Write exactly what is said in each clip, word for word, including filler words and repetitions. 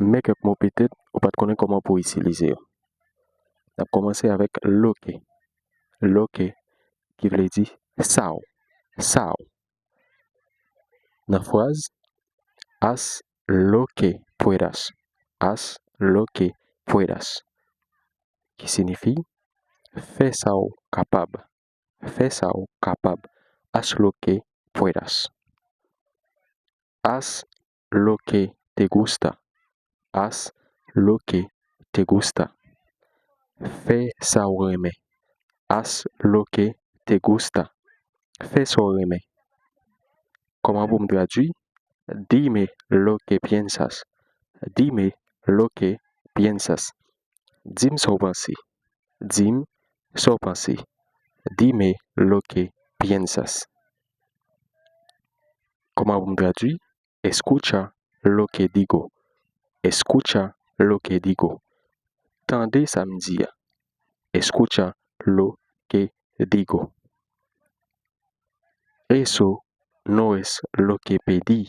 men kèk mo petèt ou pa t konnen kòman pou w itilize yo. N ap kòmanse avèk lo que. Lo que, ki vle di sa w, sa w. Nan fraz, haz lo que puedas, haz lo que puedas, ki siyifi fè sa w kapab, fè sa w kapab, haz lo que puedas. Haz lo que te gusta, haz lo que te gusta. Fè sa w renmen, haz lo que te gusta. Fè sa w renmen. Kòman pou m tradui? Dime lo que piensas, dime lo que piensas. Di m sa w panse, di m sa w panse. Dime lo que piensas. Kòman pou m tradui? Escucha lo que digo, escucha lo que digo. Tande sa m di a. Escucha lo que digo. Eso no es lo que pedí,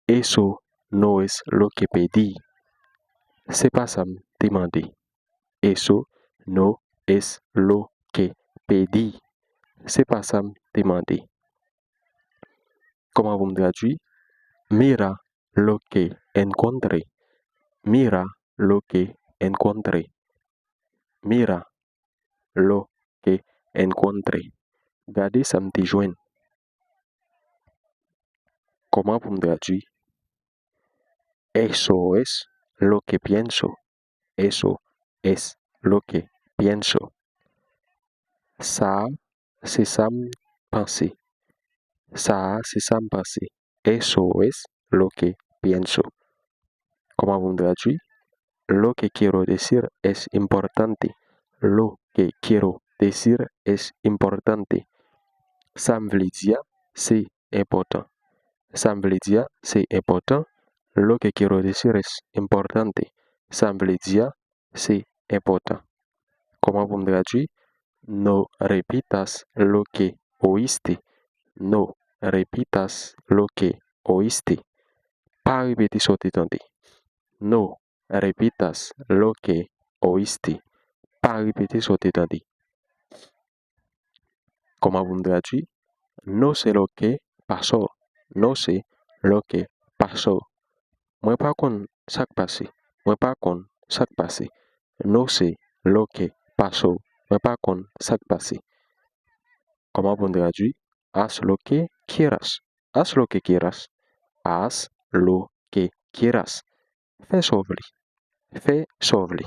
eso no es lo que pedí. Se pa sa m te mande. Eso no es lo que pedí. Se pa sa m te mande. Kòman pou m tradui? Mira lo que encontré, mira lo que encontré. Mira lo que encontré. Gade sa m te jwenn. Kòman pou m tradui? Eso es lo que pienso, eso es lo que pienso. Sa a se sa m panse, sa a se sa m panse. Eso es lo que pienso. Kòman pou m tradui? Lo que quiero decir es importante, lo que quiero decir es importante. Sa m vle di a se enpòtan. Sa m vle di a se enpòtan. Lo que quiero decir es importante. Sa m vle di a se enpòtan. Kòman pou m tradui? No repitas lo que oíste, no repitas lo que oíste. Pa repete sa w te tande. No repitas lo que oíste. Pa repete sa w te tande. Kòman pou m tradui? No sé lo que pasó, no sé lo que pasó. Mwen pa konn sa k pase, mwen pa konn sa k pase. No sé lo que pasó, mwen pa konn sa k pase. Kòman pou m tradui? Haz lo que quieras, haz lo que quieras, haz lo que quieras. Fè sa w vle, fè sa w vle.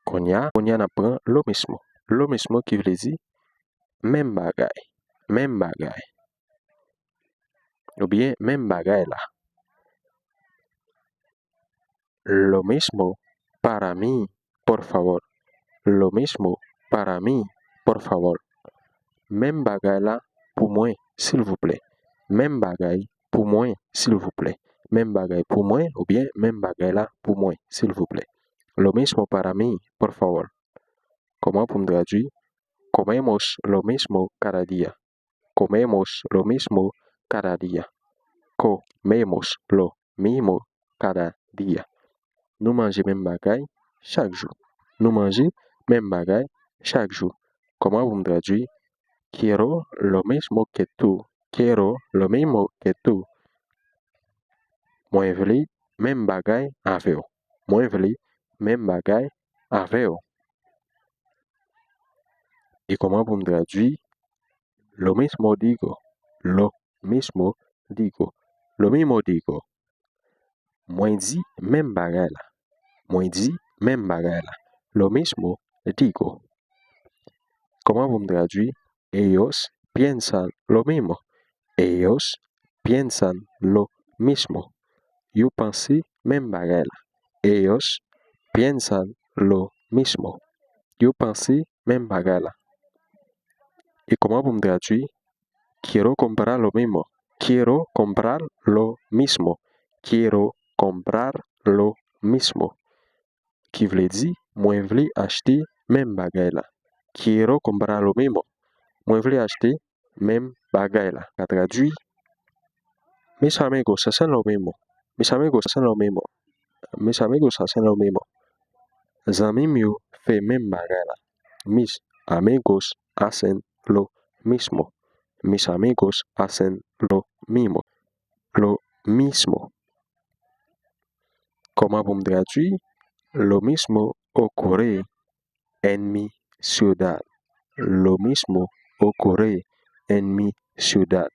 Kounye a, kounye a n ap pran lo mismo. Lo mismo ki vle di menm bagay, menm bagay. Oubyen menm bagay la. Lo mismo para mí, por favor. Lo mismo para mí, por favor. Menm bagay la pou mwen, silvouplè. Menm bagay pou mwen, silvouplè. Menm bagay pou mwen oubyen menm bagay la pou mwen, silvouplè. Lo mismo para mí, por favor. Kòman pou m tradui? Comemos lo mismo cada día. Comemos lo mismo cada día. Comemos lo mismo cada día. Nou manje menm bagay chak jou. Nou manje menm bagay chak jou. Kòman pou m tradui? Quiero lo mismo que tú. Quiero lo mismo que tú. Mwen vle menm bagay avè w. Mwen vle menm bagay avè w. E kòman pou m tradui? Lo mismo digo. Lo mismo digo. Lo mismo digo. Mwen di menm bagay la. Mwen di menm bagay la. Lo mismo digo. Kòman pou m tradui? Ellos piensan lo mismo. Ellos piensan lo mismo. Yo panse menm bagay la. Ellos piensan lo mismo. Yo panse menm bagay la. E kòman pou m tradui? Quiero comprar lo mismo. Quiero comprar lo mismo. Quiero comprar lo mismo. Ki vle di, mwen vle achte menm bagay la. Quiero comprar lo mismo. Mwen vle achte menm bagay la. Ka tradui, Mis amigos hacen lo mismo. Mis amigos hacen lo mismo. Mis amigos hacen lo mismo. Zanmi m yo fè menm bagay la. Mis amigos hacen lo mismo. Mis amigos hacen lo mismo. Lo mismo. Kòman pou m tradui? Lo mismo ocurre en mi ciudad. Lo mismo ocurre en mi ciudad.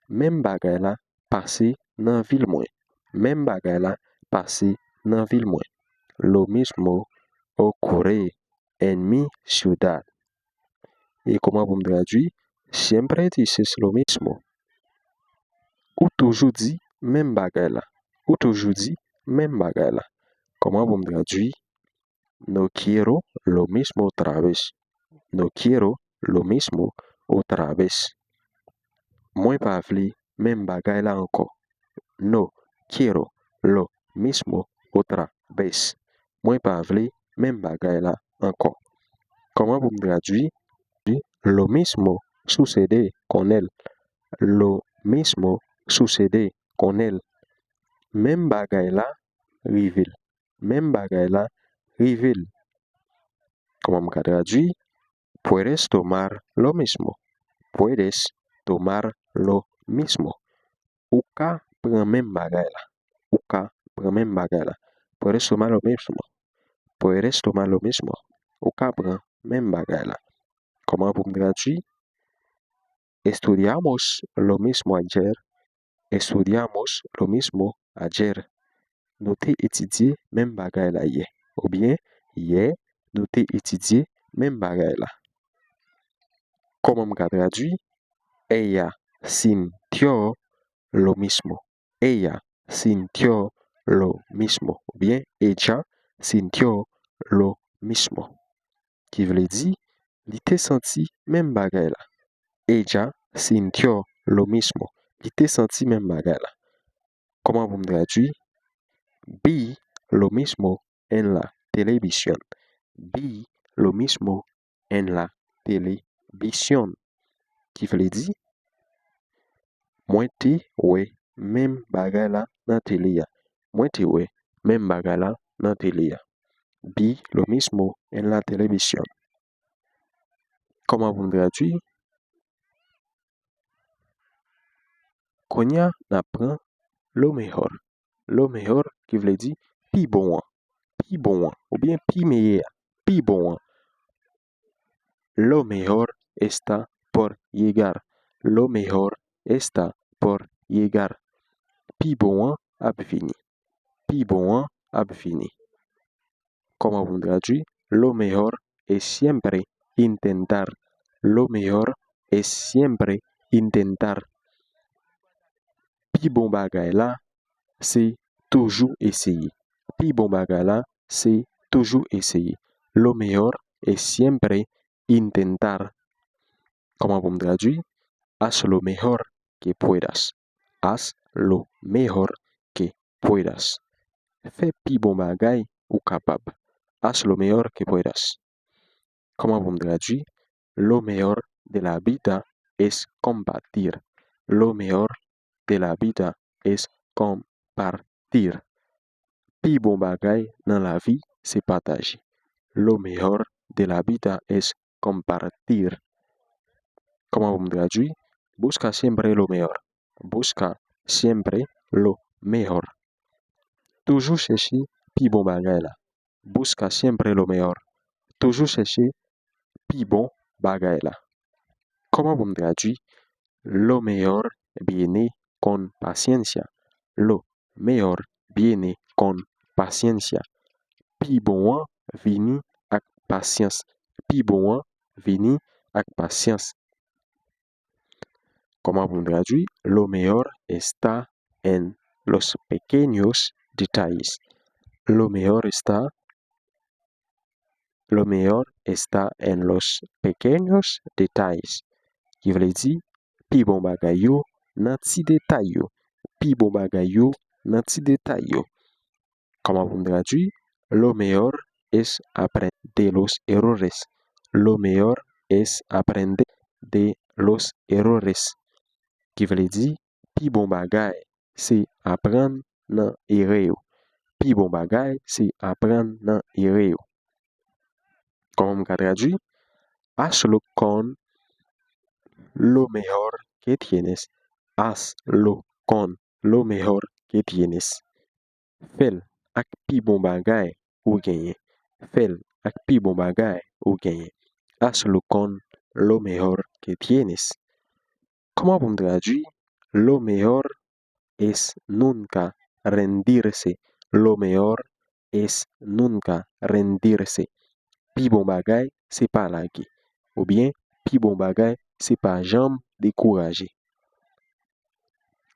Menm bagay la pase nan vil mwen. Menm bagay la pase nan vil mwen. Lo mismo ocurre en mi ciudad. E kòman pou m tradui? Siempre dices lo mismo. Ou toujou di menm bagay la. Ou toujou di menm bagay la. Kòman pou m tradui? No quiero lo mismo otra vez. No quiero lo mismo otra vez. Mwen pa vle menm bagay la ankò. No quiero lo mismo otra vez. Mwen pa vle menm bagay la ankò. Kòman pou m tradui? Lo mismo sucede con él. Lo mismo sucede con él. Menm bagay la rive l. Menm bagay la rive l. Kòman m ka tradui? Puedes tomar lo mismo. Puedes tomar lo mismo. Ou ka pran menm bagay la. Ou ka pran menm bagay la. Puedes tomar lo mismo. Puedes tomar lo mismo. Ou ka pran menm bagay la. Kòman pou m tradui? Estudiamos lo mismo ayer. Estudiamos lo mismo ayer. Nou te etidye menm bagay la yè. Oubyen, yè, nou te etidye menm bagay la. Kòman m ka tradui? Ella sintió lo mismo. Ella sintió lo mismo. Oubyen, ella sintió lo mismo. Ki vle di, li te santi menm bagay la. Ella sintió lo mismo. Li te santi menm bagay la. Kòman pou m tradui? Vi lo mismo en la televisión. Vi lo mismo en la televisión. Ki vle di, mwen te wè menm bagay la nan tele a. Mwen te wè menm bagay la nan tele a. Vi lo mismo en la televisión. Kòman pou m tradui? Kounye a, n ap pran lo mejor. Lo mejor ki vle di pi bon an. Pi bon an. Oubyen pi meyè a. Pi bon an. Lo mejor está por llegar. Lo mejor está por llegar. Pi bon an ap vini. Pi bon an ap vini. Kòman pou m tradui? Lo mejor es siempre intentar. Lo mejor es siempre intentar. Pi bon bagay la, se toujou eseye. Pi bon bagay la, se toujou eseye. Lo mejor es siempre intentar. Kòman pou m tradui? Haz lo mejor que puedas. Haz lo mejor que puedas. Fè pi bon bagay ou kapab. Haz lo mejor que puedas. Kòman pou m tradui? Lo mejor de la vida es compartir. Lo mejor de la vida es compartir. Pi bon bagay nan lavi se pataje. Lo mejor de la vida es compartir. Kòman pou m tradui? Busca siempre lo mejor. Busca siempre lo mejor. Toujou chèche pi bon bagay la. Busca siempre lo mejor. Toujou chèche pi bon bagay la. Kòman pou m tradui? Lo mejor viene con paciencia. Lo mejor viene con paciencia. Pi bon an vini ak pasyans. Pi bon an vini ak pasyans. Kòman pou m tradui? Lo mejor está en los pequeños detalles. Lo mejor está, lo mejor está en los pequeños detalles. Ki vle di, pi bon bagay yo nan ti detay yo. Pi bon bagay yo nan ti detay yo. Kòman pou m tradui? Lo mejor es aprender de los errores. Lo mejor es aprender de los errores. Ki vle di, Pi bon bagay se aprann nan erè yo. Pi bon bagay se aprann nan erè yo. Kòman m ka tradui? Hazlo con lo mejor que tienes. Hazlo con lo mejor que tienes. Fè l ak pi bon bagay ou genyen. Fè l ak pi bon bagay ou genyen. Hazlo con lo mejor que tienes. Kòman pou m tradui? Lo mejor es nunca rendirse. Lo mejor es nunca rendirse. Pi bon bagay se pa lage. Oubyen, pi bon bagay se pa janm dekouraje.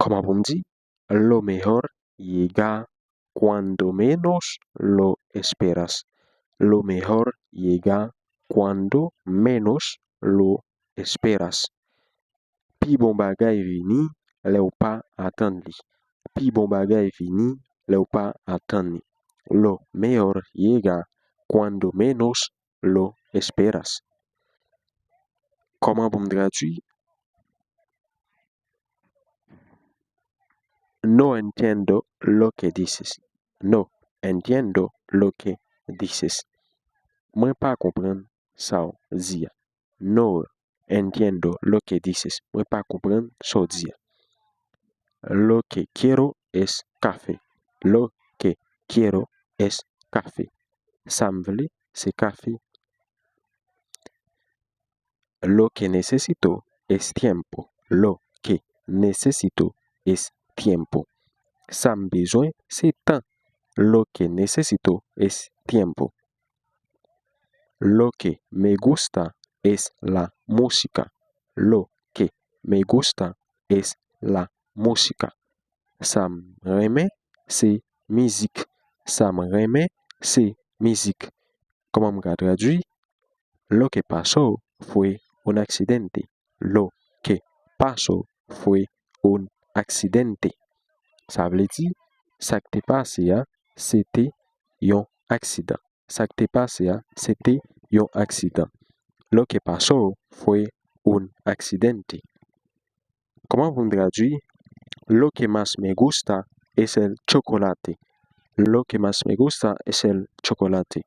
Kòman pou m di? Lo mejor llega cuando menos lo esperas. Lo mejor llega cuando menos lo esperas. Pi bon bagay vini lè w pa atann li. Pi bon bagay vini lè w pa atann li. Lo mejor llega cuando menos lo esperas. Kòman pou m tradui? No entiendo lo que dices. No entiendo lo que dices. Mwen pa konprann sa w di a. No entiendo lo que dices. Mwen pa konprann sa w di a. Lo que quiero es café. Lo que quiero es café. Sa m vle, se kafe. Lo que necesito es tiempo. Lo que necesito es tiempo. Sa m bezwen, se tan. Lo que necesito es tiempo. Lo que me gusta es la música. Lo que me gusta es la música. Sa m renmen, se mizik. Sa m renmen, se mizik. Kòman m ka tradui? Lo que pasó fue un accidente. Lo que pasó fue un accidente. Sa vle di, sa k te pase a, se te yon aksidan. Sa k te pase a, se te yon aksidan. Lo que pasó fue un accidente. Kòman pou m tradui? Lo que más me gusta es el chocolate. Lo que más me gusta es el chocolate.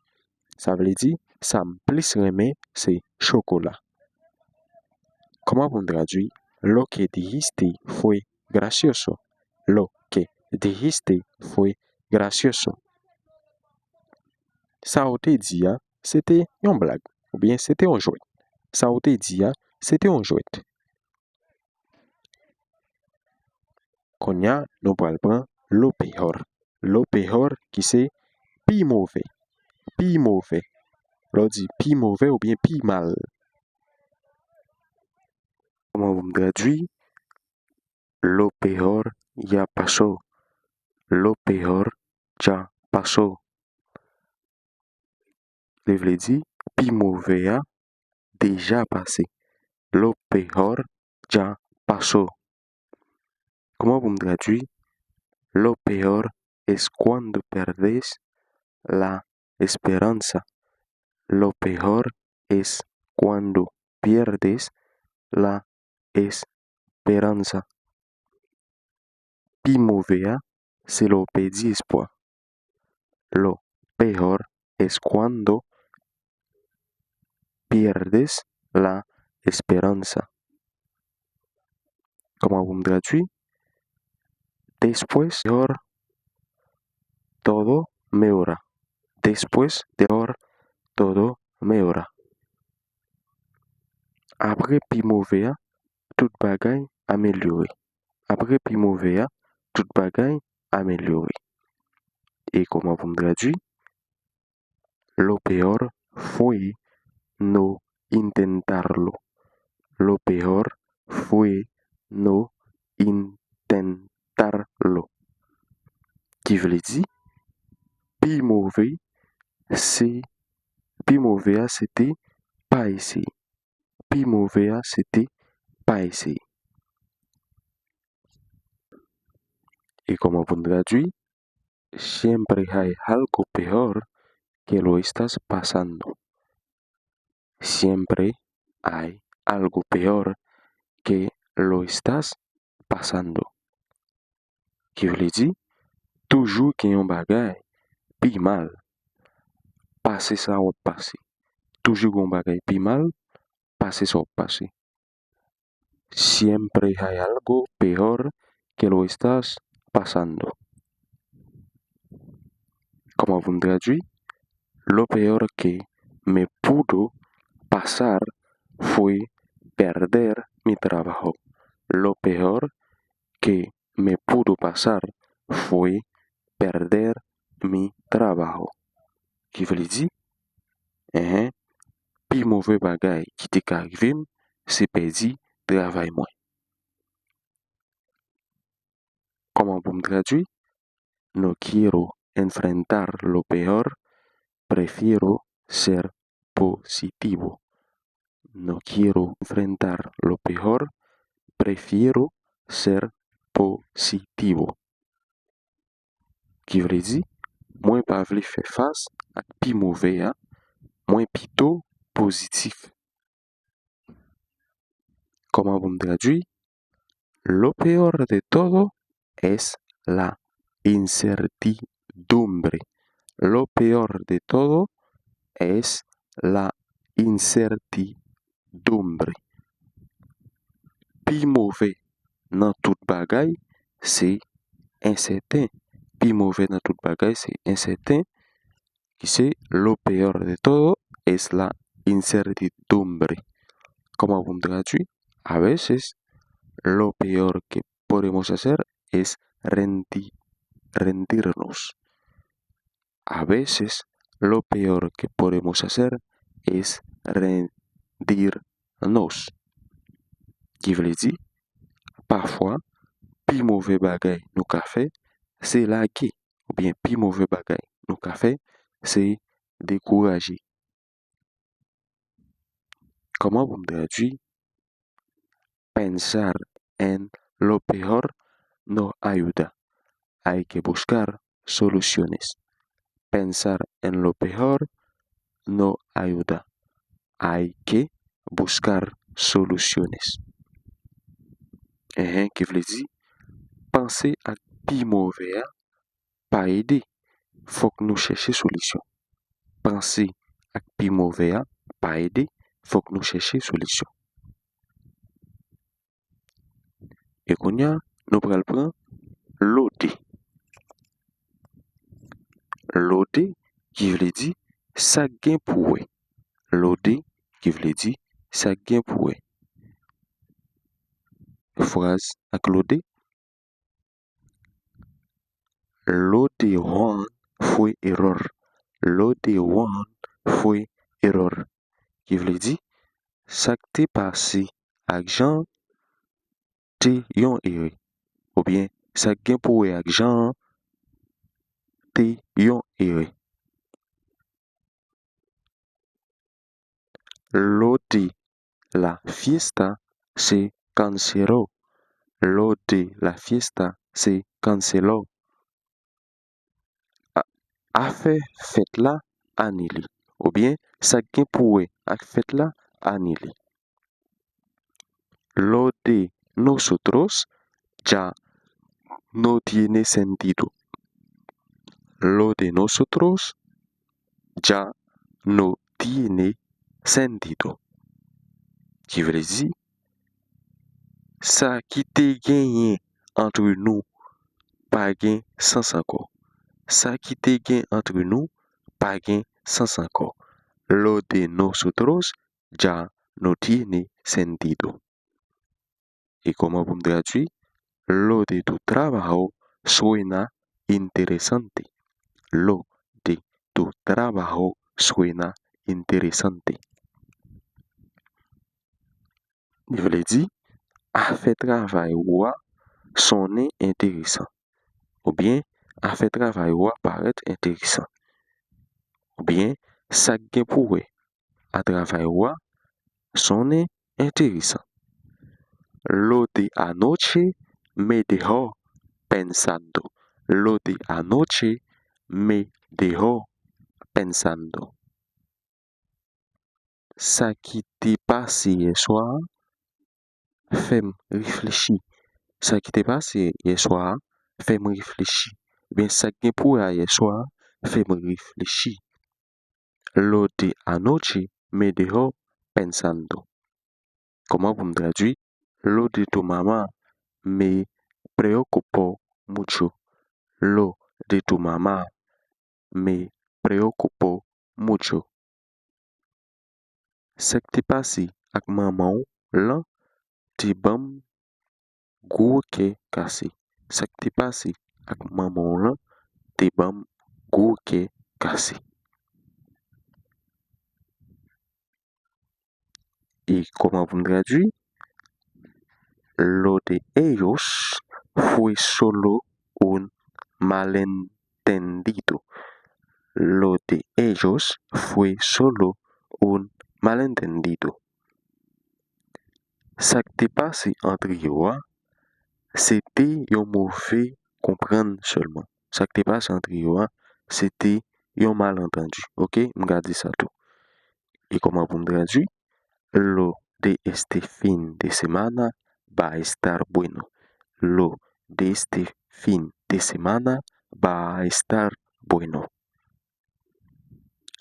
Sa vle di, sa m plis renmen, se chokola. Kòman pou m tradui? Lo que dijiste fue gracioso. Lo que dijiste fue gracioso. Sa w te di a, se te yon blag, oubyen se te yon jwèt. Sa w te di a, se te yon jwèt. Kounye a, nou pral pran lo peor. Lo peor ki se pi move. Pi move. Lè w di pi move oubyen pi mal. Kòman pou m tradui? Lo peor ya pasó. Lo peor ya pasó. Li vle di, pi move a deja pase. Lo peor ya pasó. Kòman pou m tradui? Lo peor es cuando pierdes la esperanza. Lo peor es cuando pierdes la esperanza. Pi move a, se lè w pèdi espwa. Lo peor es cuando pierdes la esperanza. Kòman pou m tradui? Después de peor, todo mejora. Después de peor, todo mejora. Apre pi move a, tout bagay amelyore. Apre pi move a, tout bagay amelyore. E kòman pou m tradui? Lo peor fue no intentarlo. Lo peor fue no intentarlo. Ki vle di, pi move, se, pi move a, se te pa eseye. Pi move a, se te pa eseye. E kòman pou n tradui? Siempre hay algo peor que lo estás pasando. Siempre hay algo peor que lo estás pasando. ki vle di toujou gen yon bagay pi mal pase sa w ap pase. Toujou gen yon bagay pi mal pase sa w ap pase. Siempre hay algo peor que lo estás pasando. Kòman pou m tradui? Lo peor que me pudo pasar fue perder mi trabajo. Lo peor que me pudo pasar fue perder mi trabajo. Ki vle di, enhen, pi move bagay ki te ka rive m, se pèdi travay mwen. Kòman pou m tradui? No quiero enfrentar lo peor, prefiero ser positivo. No quiero enfrentar lo peor, prefiero ser positivo. Ki vle di, mwen pa vle fè fas ak pi move a, mwen pito pozitif. Kòman pou m tradui? Lo peor de todo es la incertidumbre. Lo peor de todo es la incertidumbre. Pi move nan tout bagay se ensèten. Pi move nan tout bagay se ensèten, ki se lo peor de todo es la incertidumbre. Kòman pou m tradui? A veces, lo peor que podemos hacer es rendi- rendirnos. A veces, lo peor que podemos hacer es rendirnos. Ki vle di, pafwa, pi move bagay nou ka fè, se lage, oubyen pi move bagay nou ka fè, se dekouraje. Kòman pou m tradui? Pensar en lo peor no ayuda. Hay que buscar soluciones. Pensar en lo peor no ayuda. Hay que buscar soluciones. Enhen, ki vle di, panse ak pi move a pa ede. Fòk nou chèche solisyon. Panse ak pi move a pa ede. Fòk nou chèche solisyon. E kounye a, nou pral pran lo de. Lo de, ki vle di sa k gen pou wè. Lo de, ki vle di sa k gen pou wè. Fraz ak lo de. Lo de Juan fue error. Lo de Juan fue error. Ki vle di, sa k te pase ak Jan te yon erè. Oubyen, sa k gen pou wè ak Jan an te yon erè. Lo de la fiesta se canceló. Lo de la fiesta se canceló. A- Afè fèt la anile. Oubyen, sa k gen pou wè ak fèt la anile. Lo de nosotros ya no tiene sentido. Lo de nosotros ya no tiene sentido. Ki vle di, sa ki te genyen antre nou pa gen sans ankò. Sa ki te gen antre nou pa gen sans ankò. Lo de nosotros ya no tiene sentido. E kòman pou m tradui? Lo de tu trabajo suena interesante. Lo de tu trabajo suena interesante. Li vle di, afè travay ou a sonnen enteresan. Oubyen, afè travay ou a parèt enteresan. Oubyen, sa k gen pou wè a travay ou a sonnen enteresan. Lo de anoche me dejó pensando. Lo de anoche me dejó pensando. Sa ki te pase yè swa a fè m reflechi. Sa ki te pase yè swa a fè m reflechi. Oubyen sa k gen pou wè a yèswa a fè m reflechi. Lo de anoche me dejó pensando. Kòman pou m tradui? Lo de tu mamá me preocupó mucho. Lo de tu mamá me preocupó mucho. Sa k te pase ak manman w lan te ban m gwo kè kase. Sa k te pase ak manman w lan te ban m gwo kè kase. E kòman pou m tradui? Lo de ellos fue solo un malentendido. Lo de ellos fue solo un malentendido. Sa k te pase ant yo a, se te yon move konprann sèlman. Sa k te pase ant yo a, se te yon malantandi. Oke, m ka di sa tou. E kòman pou m tradui? Lo de este fin de semana va a estar bueno. Lo de este fin de semana va a estar bueno.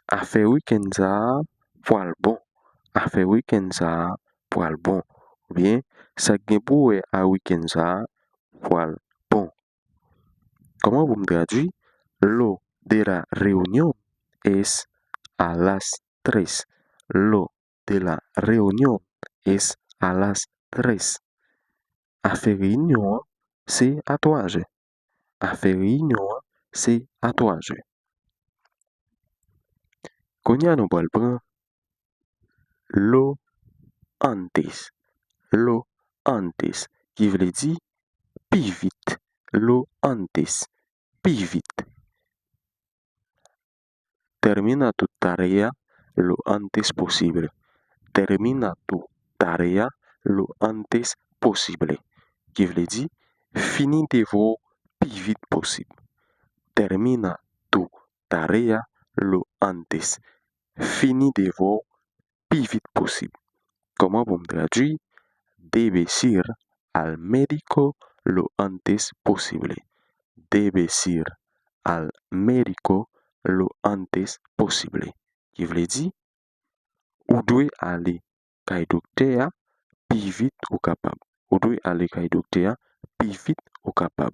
Afè wikenn sa a pwal bon. Afè wikenn sa a pwal bon. Oubyen, sa k gen pou wè a wikenn sa a pwal bon. Kòman pou m tradui? Lo de la reunión es a las tres. Lo de la reunión es a las tres. Afè reyinyon an se a twa zè. Afè reyinyon an se a twa zè. Kounye a nou pral pran lo antes. Lo antes, ki vle di pi vit. Lo antes, pi vit. Termina tu tarea lo antes posible. Termina tu tarea lo antes posible. Ki vle di, fini devwa w pi vit posib. Termina tu tarea lo antes. Fini devwa w pi vit posib. Kòman pou m tradui? Debes ir al médico lo antes posible. Debes ir al médico lo antes posible. Ki vle di, ou dwe ale kay doktè a pi vit ou kapab. Ou dwe ale kay doktè a pi vit ou kapab.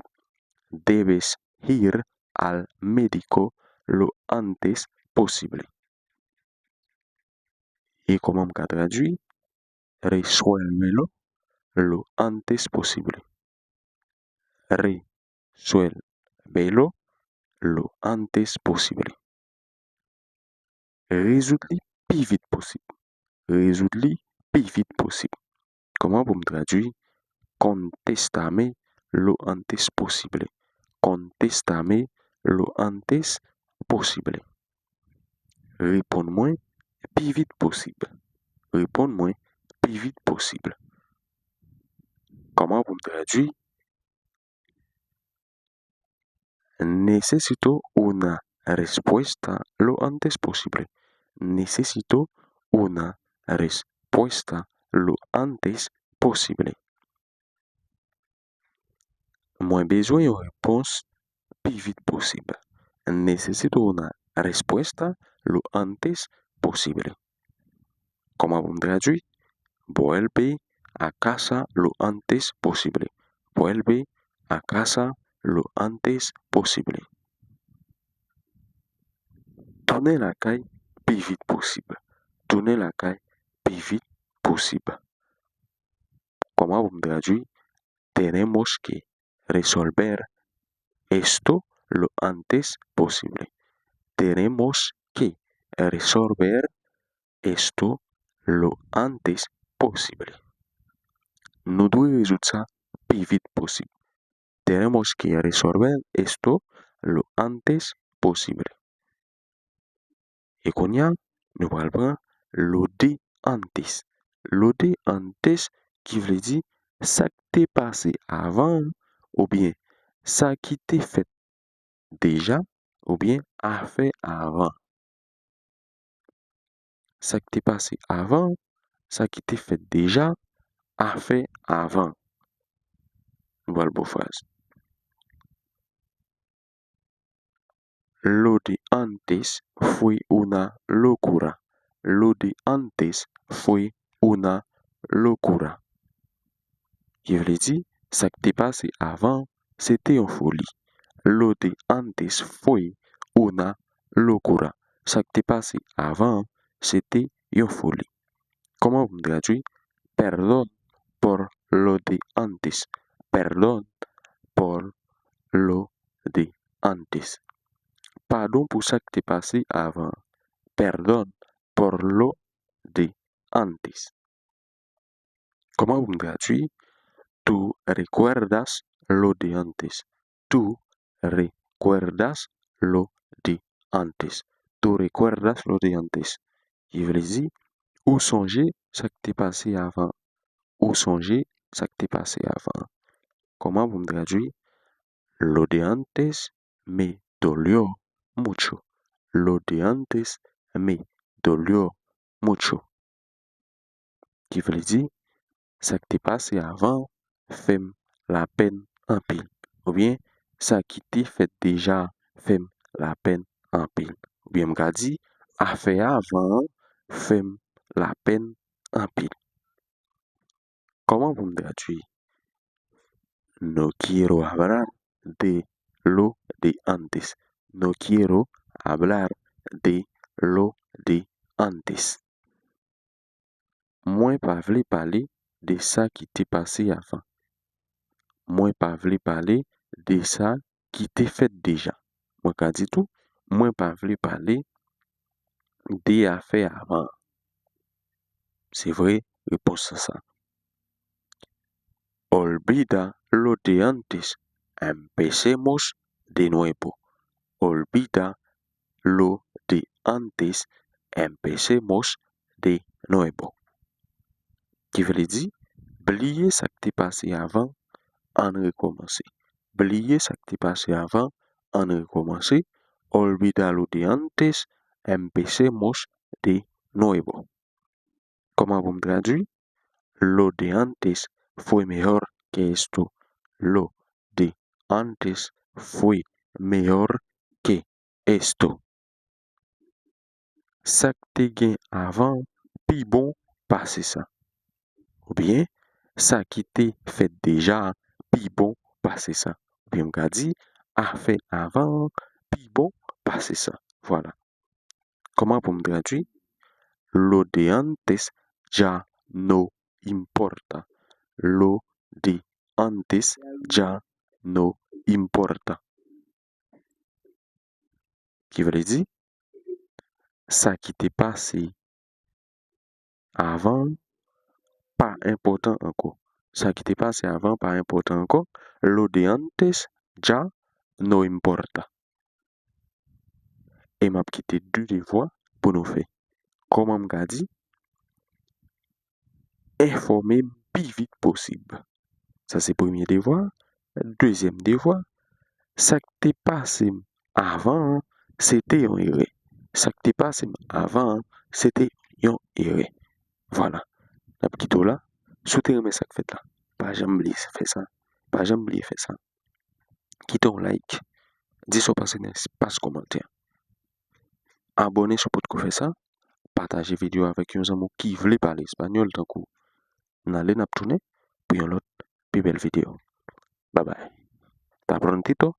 Debes ir al médico lo antes posible. E kòman m ka tradui? Resuélvelo lo antes posible. Resuélvelo lo antes posible. Rezoud li pi vit posib. Rezoud li pi vit posib. Kòman pou m tradui? Contéstame lo antes posible. Contéstame lo antes posible. Reponn mwen pi vit posib. Reponn mwen pi vit posib. Kòman pou m tradui? Necesito una respuesta lo antes posible. Necesito una respuesta lo antes posible. Mwen bezwen yon repons pi vit posib. Necesito una respuesta lo antes posible. Kòman pou m tradui? Vuelve a casa lo antes posible. Vuelve a casa lo antes posible. Tounen lakay pi vit posib. Tounen lakay pi vit posib. Kòman pou m tradui? Tenemos que resolver esto lo antes posible. Tenemos que resolver esto lo antes posible. Nou dwe rezoud sa pi vit posib. Tenemos que resolver esto lo antes posible. E kounye a, nou pral pran lo de antes. Lo de antes, ki vle di sa k te pase avan, oubyen sa ki te fèt deja, oubyen afè avan. Sa k te pase avan, sa ki te fèt deja, afè avan. Nou pral bon fraz. lo de antes fue una locura. Lo de antes fue una locura. Ki vle di, sa k te pase avan, se te yon foli. Lo de antes fue una locura. Sa k te pase avan, se te yon foli. Kòman pou m tradui? Perdón por lo de antes. Perdón por lo de antes. Padon pou sa k te pase avan. Perdón por lo de antes. Kòman pou m tradui? Tú recuerdas lo de antes. Tú recuerdas lo de antes. Tú recuerdas lo de antes. Ki vle di, ou sonje sa k te pase avan. Ou sonje sa k te pase avan. Kòman pou m tradui? Lo de antes me dolió mucho. Lo de antes me dolió mucho. Ki vle di, sa k te pase avan fè m lapèn anpil. Oubyen, sa ki te fèt deja fè m lapèn anpil. Oubyen m ka di, afè avan an fè m lapèn anpil. Kòman pou m tradui? No quiero hablar de lo de antes. No quiero hablar de lo de antes. Mwen pa vle pale de sa ki te pase avan. Mwen pa vle pale de sa ki te fèt deja. Mwen ka di tou, mwen pa vle pale de afè avan an. Se vre, repons lan sa. Olvida lo de antes, empecemos de nuevo. Olvida lo de antes, empecemos de nuevo. Ki vle di, bliye sa k te pase avan, ann rekòmanse. Bliye sa k te pase avan, ann rekòmanse. Olvida lo de antes, empecemos de nuevo. Kòman pou m tradui? Lo de antes fue mejor que esto. Lo de antes fue mejor que esto. Sa k te gen avan pi bon pase sa. Oubyen, sa ki te fèt deja pi bon pase sa. Oubyen m ka di, afè avan an pi bon pase sa. Vwala. Kòman pou m tradui? Lo de antes ya no importa. Lo de antes ya no importa. Ki vle di, sa ki te pase avan pa enpòtan ankò. Sa ki te pase avan pa enpòtan ankò. Lo de antes ya no importa. E m ap kite de devwa pou nou fè. Kòman m ka di? Enfòme m pi vit posib. Sa se premye devwa. Dezyèm devwa, sa k te pase m avan an, se te yon erè. Sa k te pase m avan an, se te yon erè. Vwala. N ap kite w la. Si w te renmen sa k fèt la, pa janm bliye fè sa. Pa janm bliye fè sa. Kite yon like. Di sa w panse nan espas kòmantè. Abòne si w potko fè sa. Pataje videyo avèk yon zanmi w ki vle pale espanyòl tankou w. N ale, n ap tounen pou yon lòt pi bèl videyo. Babay. Hasta prontito.